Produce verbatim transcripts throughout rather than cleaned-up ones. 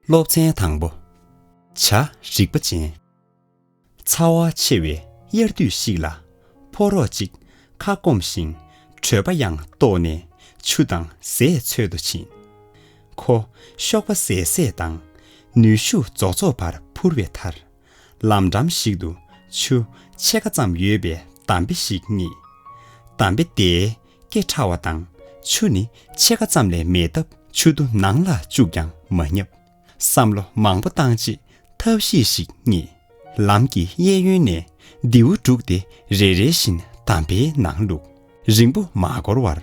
སློབ་ཚན་དང་པོ། བྱ་རིག་པ་ཅན། ཚ་བ་ཆེ་བའི་དབྱར་དུས་ཤིག་ལ། ཕོ་རོག་ཅིག་ཁ་སྐོམ་ཞིང་། གྲོད་པ་ཡང་ལྟོགས་ནས་ཆུ་དང་ཟས་འཚོལ་དུ་ཕྱིན། ཁོ་གཤོག་པ་ཟད་ཟད་དང་ནུས་ཤུགས་རྫོགས་རྫོགས་བར་འཕུར་བའི་མཐར། ལམ་འགྲམ་ཞིག་ཏུ་ཆུ་ཕྱེད་ཀ་ཙམ་ཡོད་པའི་འདམ་བེ་ཞིག་རྙེད། འདམ་བེ་དེ་སྐེ་ཕྲ་བ་དང་ཆུ་ནི་ཕྱེད་ཀ་ཙམ་ལས་མེད་སྟབས་ཆུ་རྡོ་ནང་ལ་བཅུག་ཀྱང་མ་བརྙབ། བསམ་བློ་མང་པོ་བཏང་རྗེས་ཐབས་ཤེས་ཤིག་རྙེད། ལམ་གྱི་གཡས་གཡོན་ནས་རྡེའུ་འབྲུག་སྟེ་རེ་རེ་བཞིན་འདམ་བེའི་ནང་བླུགས། རིང་པོ་མ་འགོར་བར་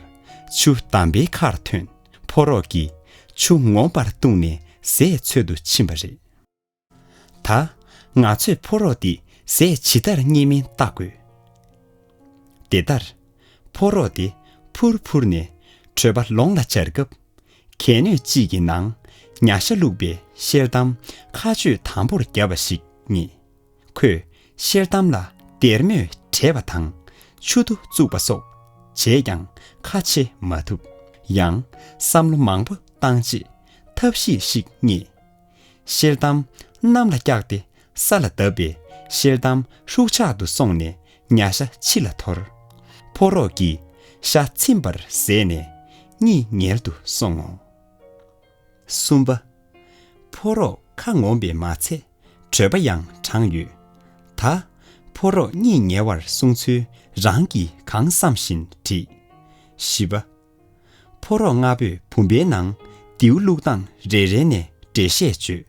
ཆུ་འདམ་བེའི་ཁར་ཐོན། ཕོ་རོག་གིས་ཆུ་ངོམ་པར་བཏུངས་ནས་ཟས་འཚོལ་དུ་ཕྱིན་པ་རེད། ད་ང་ཚོས་ཕོ་རོག་འདིས་ཟས་ཇི་ལྟར་རྙེད་མིན་བལྟ་དགོས། དེ་ལྟར། ཕོ་རོག་དེ་འཕུར་འཕུར་ནས་གྲོད་པ་ལོང་ལ་འབྱར་སྐབས། གད་སྣོད་གཅིག་གི་ནང་ཉ་ཤ་བླུགས་པའི་ཤེལ་དམ་ཁ་གཅོད་དམ་པོར་བརྒྱབ་པ་ཞིག་རྙེད། ཁོས་ཤེལ་དམ་ལ་སྡེར་མོས་བྲེགས་པ་དང་ཆུ་རྡོ་བཙུགས་པ་སོགས་བྱས་ཀྱང་ཁ་ཕྱེ་མ་ཐུབ། ཡང་བསམ་བློ་མང་པོ་བཏང་རྗེས་ཐབས་ཤེས་ཤིག་རྙེད། ཤེལ་དམ་གནམ་ལ་བཀྱགས་ཏེ་ས་ལ་བརྡབས་པས་ཤེལ་དམ་ཧྲུག་ཆག་ཏུ་སོང་ནས་ཉ་ཤ་ཕྱི་ལ་འཐོར། ཕོ་རོག་གིས་ཤ་ཚིམ་པར་བཟས་ནས་གཉིད་ཉལ་དུ་སོང་ངོ་། གསུམ་པ། ཕོ་རོག་ཁ་ངོམ་པས་མ་ཚད་གྲོད་པ་ཡང་གྲང་ཡོད། ད་ཕོ་རོག་གཉིད་ཉལ་བར་སོང་ཚུལ་རང་གིས་གང་བསམ་བཞིན་བྲིས། བཞི་པ། ཕོ་རོག་ལྔ་པོས་བུམ་པའི་ནང་རྡེའུ་བླུགས་སྟངས་རེ་རེ་ནས་འགྲེལ་བཤད་བརྗོད།